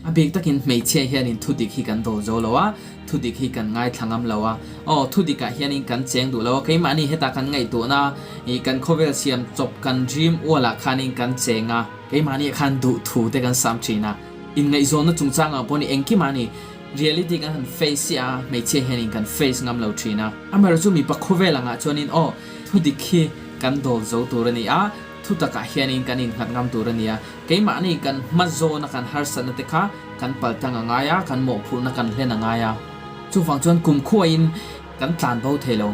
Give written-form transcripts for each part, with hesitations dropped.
A bik takin hmeichhia hianin thudik hi kan dawl zo lo a, thudik hi kan ngaithla ngam lo a. Aw, thudikah hianin kan cheng duh lo a, keimahni heta kan ngaihtuahna ih kan khawvel siam chawp kan dream ualah khanin kan cheng a, keimahni ah khan duh thu te kan sam thin a. Inngaihzawnna chungchangah pawh ni engkimah ni reality kan han face hi a, hmeichhia hianin kan face ngam lo thin a. Amaherawhchu chu mipa khawvel angah chuanin aw, thudik hi kan dawl zo tur a ni a, Thu takah hianin kan innghat ngam tur a nia. Keimahni kan hma zawna kan harsatna te kha kan paltlang a ngai a, kan mawhphurhna kan hlen a ngai a. Chuvang chuan kumkhuain kan tlan bo thei lo.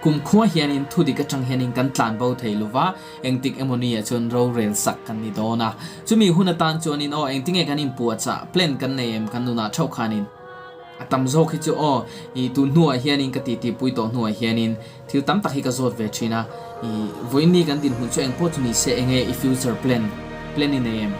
Kumkhua hianin thu dik atang hianin kan tlan bo thei lo va, engtik emaw ni ah chuan rorel sak kan ni dawn a. Chumi hun atan chuanin aw engtinge kan inpuahchah, plan kan nei em kan nunah theuh khanin. A tam zawk hi chu aw i tun hnuah hianin ka titi pui tawh hnuah hianin Thil tam tak hi ka zawt ve thin a, i vawiinni kan dinhmun chu engpawh chu ni se enge i future plan, plan i nei em?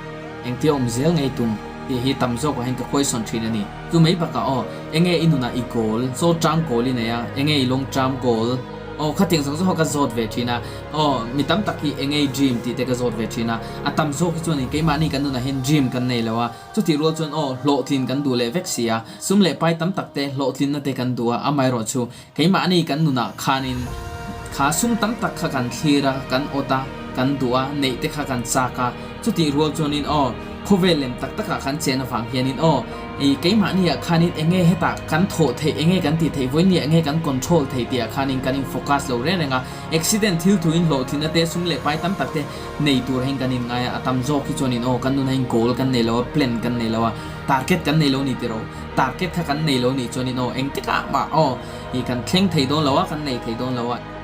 Engtia awm zel ngei tum? tih hi tam zawkah hian ka khuaisawn thin a ni. Chu mai bakah aw, enge i nunah i goal, short term goal i nei a, enge i long term goal? Aw, khatiang zawng zawng ho ka zawt ve thin a, aw, mi tam tak hi enge i dream tih te ka zawt ve thin a, a tam zawk hi chuanin keimahni kan nunah hian dream kan nei lo a, Chutih rual chuan aw, hlawhtlin kan duh leh vek si a, sum leh pai tam tak te hlawhtlinna te kan duh a, amaherawhchu keimahni kan nunah khanin kha sum tam tak kha kan thlir a, kan awt a, kan duh a, neih te kha kan chak a, chutih rual chuanin aw, khawvel lem tak takah kan chen avang hianin aw, i keimahniah khanin enge hetah kan thawh theih, enge kan tih theih, vawinia enge kan control theih tihah khanin kan in focus lo reng reng a, accident thil thuin hlawhtlinna te, sum leh pai tam tak te, Nei tur hian kan inngai a, a tam zawk hi chuanin aw kan nunah hian goal kan nei lo a, plan kan nei lo a, target kan nei lo ni tiraw, target kha kan nei lo nih chuanin aw engtikah mah aw ih kan thleng thei dawn lo a, kan nei thei dawn lo a.